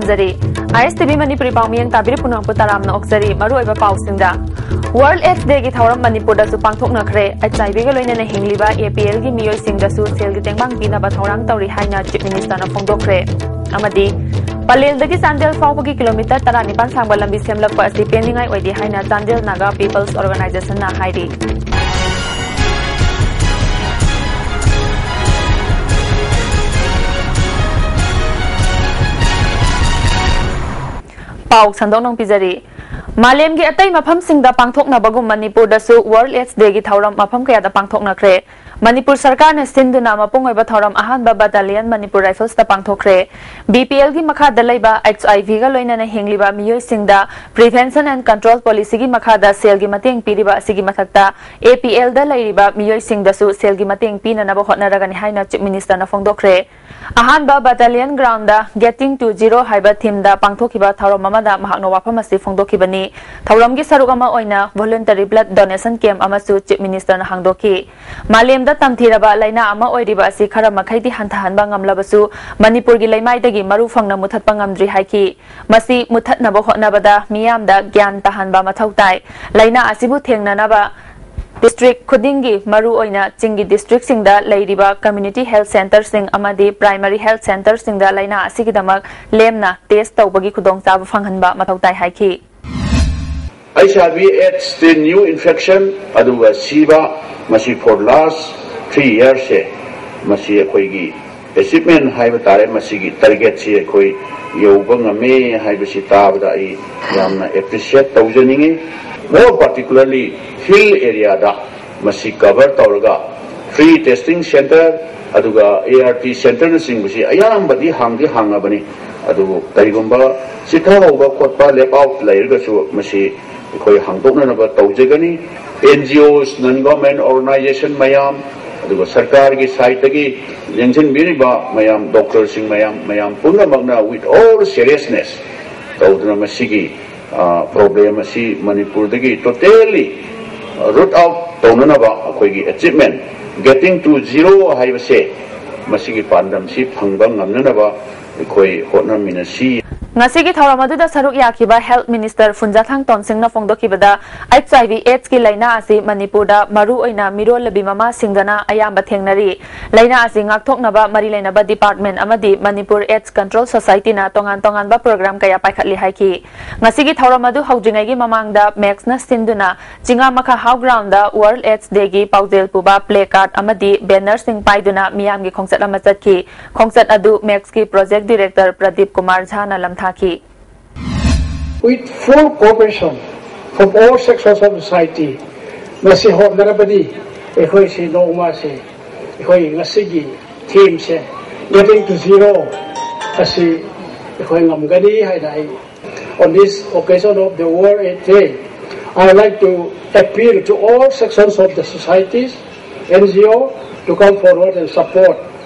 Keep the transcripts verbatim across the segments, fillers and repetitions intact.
ꯇꯥꯖꯔꯤ꯫ ꯑꯥꯏ ꯑꯦꯁ T V Manipuri ꯄꯥꯎꯃꯤ ꯌꯦꯡ ꯇꯥꯕꯤꯔꯤꯕ ꯄꯨꯝꯅꯃꯛꯄꯨ ꯇꯔꯥꯝꯅ ꯑꯣꯛꯆꯔꯤ꯫ ꯃꯔꯨꯑꯣꯏꯕ ꯄꯥꯎꯁꯤꯡꯗ, ꯋꯥꯔꯜꯗ ꯑꯦꯗꯁ ꯗꯦꯒꯤ ꯊꯧꯔꯝ ꯃꯅꯤꯄꯨꯔꯗꯁꯨ ꯄꯥꯡꯊꯣꯛꯅꯈ꯭ꯔꯦ꯫ ꯑꯩꯆ ꯑꯥꯏ ꯚꯤꯒ ꯂꯣꯏꯅꯅ ꯍꯤꯡꯂꯤꯕ ꯑꯦ ꯄꯤ ꯑꯦꯜꯒꯤ ꯃꯤꯑꯣꯏꯁꯤꯡꯗꯁꯨ ꯁꯦꯜꯒꯤ ꯇꯦꯡꯕꯥꯡ ꯄꯤꯅꯕ ꯊꯧꯔꯥꯡ ꯇꯧꯔꯤ ꯍꯥꯏꯅ ꯆꯤꯐ ꯃꯤꯅꯤꯁꯇꯔꯅ ꯐꯣꯡꯗꯣꯛꯈ꯭ꯔꯦ꯫ ꯑꯃꯗꯤ ꯄꯂꯦꯜꯗꯒꯤ ꯆꯥꯟꯗꯦꯜ ꯐꯥꯎꯕꯒꯤ ꯀꯤꯂꯣꯃꯤꯇꯔ ꯇꯔꯥꯅꯤꯄꯥꯟ ꯁꯥꯡꯕ ꯂꯝꯕꯤ ꯁꯦꯝꯂꯛꯄ ꯑꯁꯤ ꯄꯦꯟꯅꯤꯡꯉꯥꯏ ꯑꯣꯏꯗꯦ ꯍꯥꯏꯅ ꯆꯥꯟꯗꯦꯜ ꯅꯥꯒꯥ ꯄꯤꯄꯜꯁ ꯑꯣꯔꯒꯅꯥꯏꯖꯦꯁꯟꯅ ꯍꯥꯏꯔꯤ꯫ ꯄꯥꯎ ꯁꯟꯗꯣꯛꯅ ꯄꯤꯖꯔꯤ꯫ ꯃꯥꯂꯦꯝꯒꯤ ꯑꯇꯩ ꯃꯐꯝꯁꯤꯡꯗ ꯄꯥꯡꯊꯣꯛꯅꯕꯒꯨꯝ ꯃꯅꯤꯄꯨꯔꯗꯁꯨ ꯋꯥꯔꯜꯗ ꯑꯦꯗꯁ ꯗꯦꯒꯤ ꯊꯧꯔꯝ ꯃꯐꯝ ꯀꯌꯥꯗ ꯄꯥꯡꯊꯣꯛꯅꯈ꯭ꯔꯦ꯫ ꯃꯅꯤꯄꯨꯔ ꯁꯔꯀꯥꯔꯅ ꯁꯤꯟꯗꯨꯅ ꯃꯄꯨꯡ ꯑꯣꯏꯕ ꯊꯧꯔꯝ ꯑꯍꯥꯟꯕ ꯕꯠꯇꯥꯂꯤꯌꯟ ꯃꯅꯤꯄꯨꯔ ꯔꯥꯏꯐꯜꯁꯇ ꯄꯥꯡꯊꯣꯛꯈ꯭ꯔꯦ꯫ ꯕꯤ ꯄꯤ ꯑꯦꯜꯒꯤ ꯃꯈꯥꯗ ꯂꯩꯕ ꯑꯩꯆ ꯑꯥꯏ ꯚꯤꯒ ꯂꯣꯏꯅꯅ ꯍꯤꯡꯂꯤꯕ ꯃꯤꯑꯣꯏꯁꯤꯡꯗ Prevention and Control Policyꯒꯤ ꯃꯈꯥꯗ ꯁꯦꯜꯒꯤ ꯃꯇꯦꯡ ꯄꯤꯔꯤꯕ ꯑꯁꯤꯒꯤ ꯃꯊꯛꯇ, ꯑꯦ ꯄꯤ ꯑꯦꯜꯗ ꯂꯩꯔꯤꯕ ꯃꯤꯑꯣꯏꯁꯤꯡꯗꯁꯨ ꯁꯦꯜꯒꯤ ꯃꯇꯦꯡ ꯄꯤꯅꯅꯕ ꯍꯣꯠꯅꯔꯒꯅꯤ ꯍꯥꯏꯅ ꯆꯤꯐ ꯃꯤꯅꯤꯁꯇꯔꯅ ꯐꯣꯡꯗꯣꯛꯈ꯭ꯔꯦ꯫ ꯑꯍꯥꯟꯕ battalion ground Getting to Zero ꯍꯥꯏꯕ ꯊꯤꯝꯗ ꯄꯥꯡꯊꯣꯛꯈꯤꯕ ꯊꯧꯔꯝ ꯑꯃꯗ ꯃꯍꯥꯛꯅ ꯋꯥꯐꯝ ꯑꯁꯤ ꯐꯣꯡꯗꯣꯛꯈꯤꯕꯅꯤ꯫ ꯊꯧꯔꯝꯒꯤ ꯁꯔꯨꯛ ꯑꯃ ꯑꯣꯏꯅ voluntary blood donation camp ꯑꯃꯁꯨ ꯆꯤꯐ ꯃꯤꯅꯤꯁꯇꯔꯅ ꯍꯥꯡꯗꯣꯛꯈꯤ꯫ ꯃꯥꯂꯦꯝꯗ ꯇꯝꯊꯤꯔꯕ ꯂꯥꯏꯅꯥ ꯑꯃ ꯑꯣꯏꯔꯤꯕ ꯑꯁꯤ ꯈꯔ ꯃꯈꯩꯗꯤ ꯍꯟꯊꯍꯟꯕ ꯉꯝꯂꯕꯁꯨ, ꯃꯅꯤꯄꯨꯔꯒꯤ ꯂꯩꯃꯥꯏꯗꯒꯤ ꯃꯔꯨ ꯐꯪꯅ ꯃꯨꯊꯠꯄ ꯉꯝꯗ꯭ꯔꯤ ꯍꯥꯏꯈꯤ꯫ ꯃꯁꯤ ꯃꯨꯊꯠꯅꯕ ꯍꯣꯠꯅꯕꯗ ꯃꯤꯌꯥꯝꯗ ꯒ꯭ꯌꯥꯟ ꯇꯥꯍꯟꯕ ꯃꯊꯧ ꯇꯥꯏ꯫ ꯂꯥꯏꯅꯥ ꯑꯁꯤꯕꯨ ꯊꯦꯡꯅꯅꯕ ꯗꯤꯁꯇ꯭ꯔꯤꯛ ꯈꯨꯗꯤꯡꯒꯤ, ꯃꯔꯨꯑꯣꯏꯅ ꯆꯤꯡꯒꯤ ꯗꯤꯁꯇ꯭ꯔꯤꯛꯁꯤꯡꯗ ꯂꯩꯔꯤꯕ community health centreꯁꯤꯡ ꯑꯃꯗꯤ primary health centreꯁꯤꯡꯗ ꯂꯥꯏꯅꯥ ꯑꯁꯤꯒꯤꯗꯃꯛ ꯂꯦꯝꯅ ꯇꯦꯁ ꯇꯧꯕꯒꯤ ꯈꯨꯗꯣꯡꯆꯥꯕ ꯐꯪꯍꯟꯕ ꯃꯊꯧ ꯇꯥꯏ ꯍꯥꯏꯈꯤ꯫ ꯑꯩꯆ ꯑꯥꯏ ꯚꯤ ꯑꯦꯗꯁ ꯇꯤ ꯅ꯭ꯌꯨ ꯏꯟꯐꯦꯛꯁꯟ ꯑꯗꯨꯒ ꯁꯤꯕ, ꯃꯁꯤ for last three yearsꯁꯦ, ꯃꯁꯤ ꯑꯩꯈꯣꯏꯒꯤ ꯑꯦꯆꯤꯞꯃꯦꯟ ꯍꯥꯏꯕ ꯇꯥꯔꯦ꯫ ꯃꯁꯤꯒꯤ ꯇꯥꯔꯒꯦꯠꯁꯤ ꯑꯩꯈꯣꯏ ꯌꯧꯕ ꯉꯝꯃꯦ ꯍꯥꯏꯕꯁꯤ ꯇꯥꯕꯗ ꯑꯩ ꯌꯥꯝꯅ ꯑꯦꯄ꯭ꯔꯤꯁꯤꯌꯦꯠ ꯇꯧꯖꯅꯤꯡꯉꯤ꯫ More particularly hill areaꯗ ꯃꯁꯤ ꯀꯚꯔ ꯇꯧꯔꯒ free testing centre ꯑꯗꯨꯒ ꯑꯦ ꯑꯥꯔ ꯇꯤ centreꯅꯆꯤꯡꯕꯁꯤ ꯑꯌꯥꯝꯕꯗꯤ ꯍꯥꯡꯗꯤ ꯍꯥꯡꯉꯕꯅꯤ꯫ ꯑꯗꯨꯕꯨ ꯀꯔꯤꯒꯨꯝꯕ ꯆꯤꯊꯍꯧꯕ ꯈꯣꯠꯄ, left out ꯂꯩꯔꯒꯁꯨ ꯃꯁꯤ ꯑꯩꯈꯣꯏ ꯍꯥꯡꯗꯣꯛꯅꯅꯕ ꯇꯧꯖꯒꯅꯤ꯫ ꯑꯦꯟ ꯖꯤ ꯑꯣꯁ, non government organisation ꯃꯌꯥꯝ, ꯑꯗꯨꯒ ꯁꯔꯀꯥꯔꯒꯤ ꯁꯥꯏꯠꯇꯒꯤ ꯌꯦꯡꯁꯤꯟꯕꯤꯔꯤꯕ ꯃꯌꯥꯝ, ꯗꯣꯛꯇꯔꯁꯤꯡ ꯃꯌꯥꯝ, ꯃꯌꯥꯝ ꯄꯨꯝꯅꯃꯛꯅ with all seriousness ꯇꯧꯗꯨꯅ ꯃꯁꯤꯒꯤ, ꯑ, ꯄ꯭ꯔꯣꯕ꯭ꯂꯦꯝ ꯑꯁꯤ ꯃꯅꯤꯄꯨꯔꯗꯒꯤ totally root out ꯇꯧꯅꯅꯕ, ꯑꯩꯈꯣꯏꯒꯤ achievement Getting to Zero ꯍꯥꯏꯕꯁꯦ, ꯃꯁꯤꯒꯤ ꯄꯥꯟꯗꯝꯁꯤ ꯐꯪꯕ ꯉꯝꯅꯅꯕ ꯑꯩꯈꯣꯏ ꯍꯣꯠꯅꯃꯤꯟꯅꯁꯤ꯫ ꯉꯁꯤꯒꯤ ꯊꯧꯔꯝ ꯑꯗꯨꯗ ꯁꯔꯨꯛ ꯌꯥꯈꯤꯕ Health Minister ꯐꯨꯟꯖꯥꯊꯥꯡ ꯇꯣꯟꯁꯤꯡꯅ ꯐꯣꯡꯗꯣꯛꯈꯤꯕꯗ, H I V AIDS ꯀꯤ ꯂꯥꯏꯅꯥ ꯑꯁꯤ ꯃꯅꯤꯄꯨꯔꯗ ꯃꯔꯨ ꯑꯣꯏꯅ ꯃꯤꯔꯣꯜꯂꯕꯤ ꯃꯃꯥꯁꯤꯡꯗꯅ ꯑꯌꯥꯝꯕ ꯊꯦꯡꯅꯔꯤ꯫ ꯂꯥꯏꯅꯥ ꯑꯁꯤ ꯉꯥꯛꯊꯣꯛꯅꯕ ꯃꯔꯤ ꯂꯩꯅꯕ department ꯑꯃꯗꯤ Manipur AIDS Control Society ꯅ ꯇꯣꯉꯥꯟ ꯇꯣꯉꯥꯟꯕ program ꯀꯌꯥ ꯄꯥꯏꯈꯠꯂꯤ ꯍꯥꯏꯈꯤ꯫ ꯉꯁꯤꯒꯤ ꯊꯧꯔꯝ ꯑꯗꯨ ꯍꯧꯗ꯭ꯔꯤꯉꯩꯒꯤ ꯃꯃꯥꯡꯗ MACS ꯅ ꯁꯤꯟꯗꯨꯅ ꯆꯤꯉꯥꯃꯈꯥ ꯍꯥꯎ ground ꯗ World AIDS Day ꯒꯤ ꯄꯥꯎꯖꯦꯜ ꯄꯨꯕ placard ꯑꯃꯗꯤ banner ꯁꯤꯡ ꯄꯥꯏꯗꯨꯅ ꯃꯤꯌꯥꯝꯒꯤ ꯈꯣꯡꯆꯠ ꯑꯃ ꯆꯠꯈꯤ꯫ ꯈꯣꯡꯆꯠ ꯑꯗꯨ MACS ꯀꯤ project director Pradeep Kumar ꯖꯥꯅ ꯂꯝꯊꯥꯈꯤ꯫ With full cooperation from all sections of society, ꯃꯁꯤ ꯍꯣꯠꯅꯔꯕꯗꯤ ꯑꯩꯈꯣꯏꯁꯤ ꯅꯣꯡꯃꯁꯤ ꯑꯩꯈꯣꯏ ꯉꯁꯤꯒꯤ theme say Getting to Zero ꯑꯁꯤ ꯑꯩꯈꯣꯏ ꯉꯝꯒꯅꯤ ꯍꯥꯏꯅ ꯑꯩ On this occasion of the World AIDS Day, I would like to appeal to all sections of the societies, N G O, to come forward and support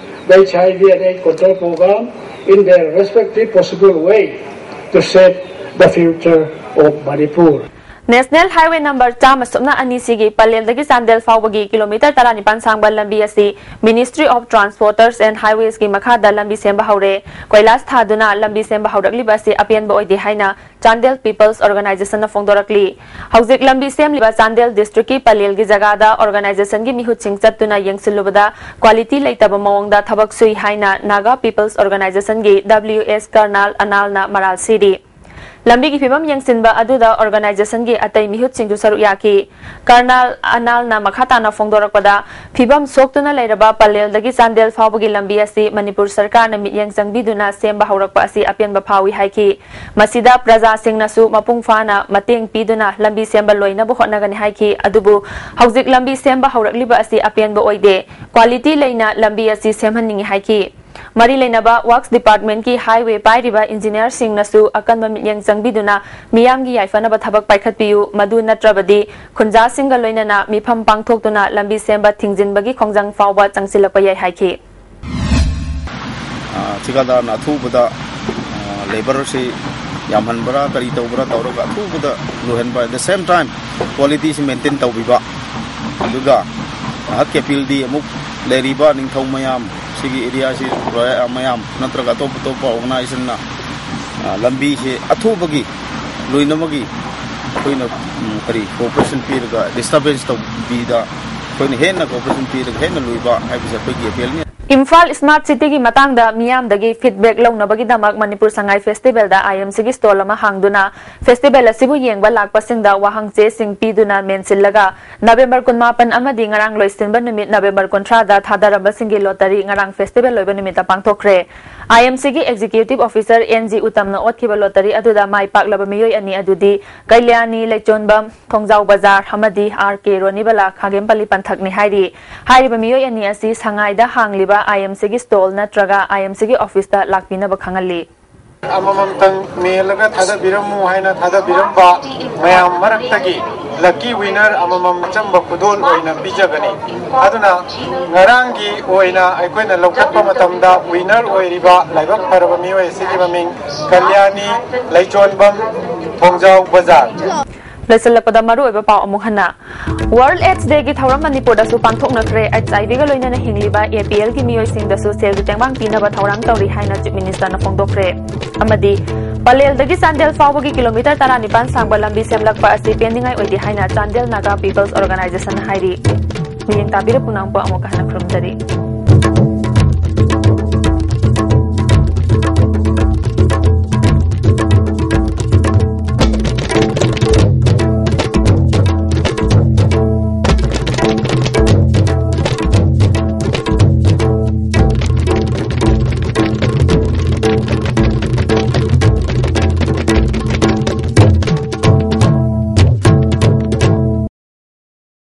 the H I V and AIDS control program in their respective possible way to shape the future of Manipur. National Highway number ꯆꯥꯝꯃ ꯁꯨꯞꯅ ꯑꯅꯤ ꯁꯤꯒꯤ ꯄꯂꯦꯜꯗꯒꯤ ꯆꯥꯟꯗꯦꯜ ꯐꯥꯎꯕꯒꯤ kilometre ꯇꯔꯥꯅꯤꯄꯥꯟ ꯁꯥꯡꯕ ꯂꯝꯕꯤ ꯑꯁꯤ Ministry of Transporters and Highways ꯀꯤ ꯃꯈꯥꯗ ꯂꯝꯕꯤ ꯁꯦꯝꯕ ꯍꯧꯔꯦ꯫ ꯀꯣꯏꯂꯥꯁ ꯊꯥꯗꯨꯅ ꯂꯝꯕꯤ ꯁꯦꯝꯕ ꯍꯧꯔꯛꯂꯤꯕ ꯑꯁꯤ ꯑꯄꯦꯟꯕ ꯑꯣꯏꯗꯦ ꯍꯥꯏꯅ Chandel People's Organization ꯅ ꯐꯣꯡꯗꯣꯔꯛꯂꯤ꯫ ꯍꯧꯖꯤꯛ ꯂꯝꯕꯤ ꯁꯦꯝꯂꯤꯕ ꯆꯥꯟꯗꯦꯜ district ꯀꯤ ꯄꯂꯦꯜꯒꯤ ꯖꯒꯥꯗ organization ꯒꯤ ꯃꯤꯍꯨꯠꯁꯤꯡ ꯆꯠꯇꯨꯅ ꯌꯦꯡꯁꯤꯜꯂꯨꯕꯗ quality ꯂꯩꯇꯕ ꯃꯑꯣꯡꯗ ꯊꯕꯛ ꯁꯨꯏ ꯍꯥꯏꯅ Naga People's Organization ꯒꯤ W S Karnal Anal ꯅ ꯃꯔꯥꯜ ꯁꯤꯔꯤ꯫ ꯂꯝꯕꯤꯒꯤ ꯐꯤꯕꯝ ꯌꯦꯡꯁꯤꯟꯕ ꯑꯗꯨꯗ organization ꯒꯤ ꯑꯇꯩ ꯃꯤꯍꯨꯠꯁꯤꯡꯁꯨ ꯁꯔꯨꯛ ꯌꯥꯈꯤ꯫ Karnal Anal ꯅ ꯃꯈꯥ ꯇꯥꯅ ꯐꯣꯡꯗꯣꯔꯛꯄꯗ, ꯐꯤꯕꯝ ꯁꯣꯛꯇꯨꯅ ꯂꯩꯔꯕ ꯄꯂꯦꯜꯗꯒꯤ ꯆꯥꯟꯗꯦꯜ ꯐꯥꯎꯕꯒꯤ ꯂꯝꯕꯤ ꯑꯁꯤ ꯃꯅꯤꯄꯨꯔ ꯁꯔꯀꯥꯔꯅ ꯃꯤꯠꯌꯦꯡ ꯆꯪꯕꯤꯗꯨꯅ ꯁꯦꯝꯕ ꯍꯧꯔꯛꯄ ꯑꯁꯤ ꯑꯄꯦꯟꯕ ꯐꯥꯎꯏ ꯍꯥꯏꯈꯤ꯫ ꯃꯁꯤꯗ ꯄ꯭ꯔꯖꯥꯁꯤꯡꯅꯁꯨ ꯃꯄꯨꯡ ꯐꯥꯅ ꯃꯇꯦꯡ ꯄꯤꯗꯨꯅ ꯂꯝꯕꯤ ꯁꯦꯝꯕ ꯂꯣꯏꯅꯕ ꯍꯣꯠꯅꯒꯅꯤ ꯍꯥꯏꯈꯤ꯫ ꯑꯗꯨꯕꯨ ꯍꯧꯖꯤꯛ ꯂꯝꯕꯤ ꯁꯦꯝꯕ ꯍꯧꯔꯛꯂꯤꯕ ꯑꯁꯤ ꯑꯄꯦꯟꯕ ꯑꯣꯏꯗꯦ꯫ Quality ꯂꯩꯅ ꯂꯝꯕꯤ ꯑꯁꯤ ꯁꯦꯝꯍꯟꯅꯤꯡꯏ ꯍꯥꯏꯈꯤ꯫ ꯃꯔꯤ ꯂꯩꯅꯕ Works Department ꯀꯤ highway ꯄꯥꯏꯔꯤꯕ engineer ꯁꯤꯡꯅꯁꯨ ꯑꯀꯟꯕ ꯃꯤꯠꯌꯦꯡ ꯆꯪꯕꯤꯗꯨꯅ ꯃꯤꯌꯥꯝꯒꯤ ꯌꯥꯏꯐꯅꯕ ꯊꯕꯛ ꯄꯥꯏꯈꯠꯄꯤꯌꯨ, ꯃꯗꯨ ꯅꯠꯇ꯭ꯔꯕꯗꯤ ꯈꯨꯟꯖꯥꯁꯤꯡꯒ ꯂꯣꯏꯅꯅ ꯃꯤꯐꯝ ꯄꯥꯡꯊꯣꯛꯇꯨꯅ ꯂꯝꯕꯤ ꯁꯦꯝꯕ ꯊꯤꯡꯖꯤꯟꯕꯒꯤ ꯈꯣꯡꯖꯪ ꯐꯥꯎꯕ ꯆꯪꯁꯤꯜꯂꯛꯄ ꯌꯥꯏ ꯍꯥꯏꯈꯤ꯫ ꯊꯤꯀꯥꯗꯥꯔꯅ ꯑꯊꯨꯕꯗ labour ꯁꯤ ꯌꯥꯝꯍꯟꯕ꯭ꯔꯥ ꯀꯔꯤ ꯇꯧꯕ꯭ꯔꯥ ꯇꯧꯔꯒ ꯑꯊꯨꯕꯗ ꯂꯣꯏꯍꯟꯕ, at the same time quality ꯁꯤ maintain ꯇꯧꯕꯤꯕ, ꯑꯗꯨꯒ ꯉꯥꯏꯍꯥꯛꯀꯤ appeal ꯗꯤ ꯑꯃꯨꯛ ꯂꯩꯔꯤꯕ ꯅꯤꯡꯊꯧ ꯃꯌꯥꯝ, ꯁꯤꯒꯤ area ꯁꯤ ꯃꯌꯥꯝ ꯅꯠꯇ꯭ꯔꯒ ꯑꯇꯣꯞ ꯑꯇꯣꯞꯄ organization ꯅ ꯑ, ꯂꯝꯕꯤꯁꯦ ꯑꯊꯨꯕꯒꯤ ꯂꯣꯏꯅꯃꯛꯀꯤ ꯑꯩꯈꯣꯏꯅ, ꯎꯝ, ꯀꯔꯤ cooperation ꯄꯤꯔꯒ disturbance ꯇꯧꯕꯤꯗ ꯑꯩꯈꯣꯏꯅ ꯍꯦꯟꯅ cooperation ꯄꯤꯔꯒ ꯍꯦꯟꯅ ꯂꯣꯏꯕ ꯍꯥꯏꯕꯁꯦ ꯑꯩꯈꯣꯏꯒꯤ appealꯅꯤ꯫ ꯏꯝꯐꯥꯜ ꯁ꯭ꯃꯥꯔꯠ ꯁꯤꯇꯤꯒꯤ ꯃꯇꯥꯡꯗ ꯃꯤꯌꯥꯝꯗꯒꯤ ꯐꯤꯗꯕꯦꯛ ꯂꯧꯅꯕꯒꯤꯗꯃꯛ ꯃꯅꯤꯄꯨꯔ ꯁꯉꯥꯏ ꯐꯦꯁꯇꯤꯚꯦꯜꯗ ꯑꯥꯏ ꯑꯦꯝ ꯁꯤꯒꯤ ꯁ꯭ꯇꯣꯜ ꯑꯃ ꯍꯥꯡꯗꯨꯅ ꯐꯦꯁꯇꯤꯚꯦꯜ ꯑꯁꯤꯕꯨ ꯌꯦꯡꯕ ꯂꯥꯛꯄꯁꯤꯡꯗ ꯋꯥꯍꯪ ꯆꯦꯁꯤꯡ ꯄꯤꯗꯨꯅ ꯃꯦꯟꯁꯤꯜꯂꯒ ꯅꯕꯦꯝꯕꯔ ꯀꯨꯟꯃꯥꯄꯟ ꯑꯃꯗꯤ ꯉꯔꯥꯡ ꯂꯣꯏꯁꯤꯟꯕ ꯅꯨꯃꯤꯠ ꯅꯕꯦꯝꯕꯔ ꯀꯨꯟꯊ꯭ꯔꯥꯗ ꯊꯥꯗꯔꯝꯕꯁꯤꯡꯒꯤ ꯂꯣꯇꯔꯤ ꯉꯔꯥꯡ ꯐꯦꯁꯇꯤꯚꯦꯜ ꯂꯣꯏꯕ ꯅꯨꯃꯤꯠꯇ ꯄꯥꯡꯊꯣꯛꯈ꯭ꯔꯦ꯫ ꯑꯥꯏ ꯑꯦꯝ ꯁꯤꯒꯤ ꯑꯦꯛꯖꯤꯀ꯭ꯌꯨꯇꯤꯚ ꯑꯣꯐꯤꯁꯔ ꯑꯦꯟ ꯖꯤ ꯎꯇꯝꯅ ꯑꯣꯠꯈꯤꯕ ꯂꯣꯇꯔꯤ ꯑꯗꯨꯗ ꯃꯥꯏ ꯄꯥꯛꯂꯕ ꯃꯤꯑꯣꯏ ꯑꯅꯤ ꯑꯗꯨꯗꯤ ꯀꯩꯂ꯭ꯌꯥꯅꯤ ꯂꯩꯆꯣꯟꯕꯝ, ꯊꯣꯡꯖꯥꯎ ꯕꯖꯥꯔ, ꯑꯃꯗꯤ ꯑꯥꯔ ꯀꯦ ꯔꯣꯅꯤꯕꯂꯥ, ꯈꯥꯒꯦꯝꯄꯜꯂꯤ ꯄꯟꯊꯛꯅꯤ ꯍꯥꯏꯔꯤ꯫ ꯍꯥꯏꯔꯤꯕ ꯃꯤꯑꯣꯏ ꯑꯅꯤ ꯑꯁꯤ ꯁꯉꯥꯏꯗ ꯍꯥꯡꯂꯤꯕ ꯑꯥꯏ ꯑꯦꯝ ꯁꯤꯒꯤ ꯁ꯭ꯇꯣꯜ ꯅꯠꯇ꯭ꯔꯒ ꯑꯥꯏ ꯑꯦꯝ ꯁꯤꯒꯤ ꯑꯣꯐꯤꯁꯇ ꯂꯥꯛꯄꯤꯅꯕ ꯈꯪꯍꯜꯂꯤ꯫ ꯑꯃꯃꯝꯇꯪ ꯃꯦꯜꯂꯒ ꯊꯥꯗꯕꯤꯔꯝꯃꯨ ꯍꯥꯏꯅ ꯊꯥꯗꯕꯤꯔꯝꯕ ꯃꯌꯥꯝ ꯃꯔꯛꯇꯒꯤ lucky winner ꯑꯃꯃꯝ ꯑꯆꯝꯕ ꯈꯨꯗꯣꯜ ꯑꯣꯏꯅ ꯄꯤꯖꯒꯅꯤ꯫ ꯑꯗꯨꯅ ꯉꯔꯥꯡꯒꯤ ꯑꯣꯏꯅ ꯑꯩꯈꯣꯏꯅ ꯂꯧꯈꯠꯄ ꯃꯇꯝꯗ winner ꯑꯣꯏꯔꯤꯕ ꯂꯥꯏꯕꯛ ꯐꯔꯕ ꯃꯤꯑꯣꯏ ꯑꯁꯤꯒꯤ ꯃꯃꯤꯡ ꯀꯜꯌꯥꯅꯤ ꯂꯩꯆꯣꯟꯕꯝ, ꯊꯣꯡꯖꯥꯎ ꯕꯖꯥꯔ꯫ ꯂꯣꯏꯁꯤꯜꯂꯛꯄꯗ ꯃꯔꯨꯑꯣꯏꯕ ꯄꯥꯎ ꯑꯃꯨꯛ ꯍꯟꯅ꯫ World AIDS Day ꯒꯤ ꯊꯧꯔꯝ ꯃꯅꯤꯄꯨꯔꯗꯁꯨ ꯄꯥꯡꯊꯣꯛꯅꯈ꯭ꯔꯦ꯫ ꯑꯩꯆ ꯑꯥꯏ ꯚꯤꯒ ꯂꯣꯏꯅꯅ ꯍꯤꯡꯂꯤꯕ ꯑꯦ ꯄꯤ ꯑꯦꯜꯒꯤ ꯃꯤꯑꯣꯏꯁꯤꯡꯗꯁꯨ ꯁꯦꯜꯒꯤ ꯇꯦꯡꯕꯥꯡ ꯄꯤꯅꯕ ꯊꯧꯔꯥꯡ ꯇꯧꯔꯤ ꯍꯥꯏꯅ ꯆꯤꯐ ꯃꯤꯅꯤꯁꯇꯔꯅ ꯐꯣꯡꯗꯣꯛꯈ꯭ꯔꯦ꯫ ꯑꯃꯗꯤ ꯄꯂꯦꯜꯗꯒꯤ ꯆꯥꯟꯗꯦꯜ ꯐꯥꯎꯕꯒꯤ ꯀꯤꯂꯣꯃꯤꯇꯔ ꯇꯔꯥꯅꯤꯄꯥꯟ ꯁꯥꯡꯕ ꯂꯝꯕꯤ ꯁꯦꯝꯂꯛꯄ ꯑꯁꯤ ꯄꯦꯟꯅꯤꯡꯉꯥꯏ ꯑꯣꯏꯗꯦ ꯍꯥꯏꯅ ꯆꯥꯟꯗꯦꯜ ꯅꯥꯒꯥ ꯄꯤꯄꯜꯁ ꯑꯣꯔꯒꯅꯥꯏꯖꯦꯁꯟꯅ ꯍꯥꯏꯔꯤ꯫ ꯃꯤꯠꯌꯦꯡ ꯇꯥꯕꯤꯔ ꯄꯨꯝꯅꯃꯛꯄꯨ ꯑꯃꯨꯛꯀ ꯍꯟꯅ ꯈꯨꯔꯨꯝꯖꯔꯤ꯫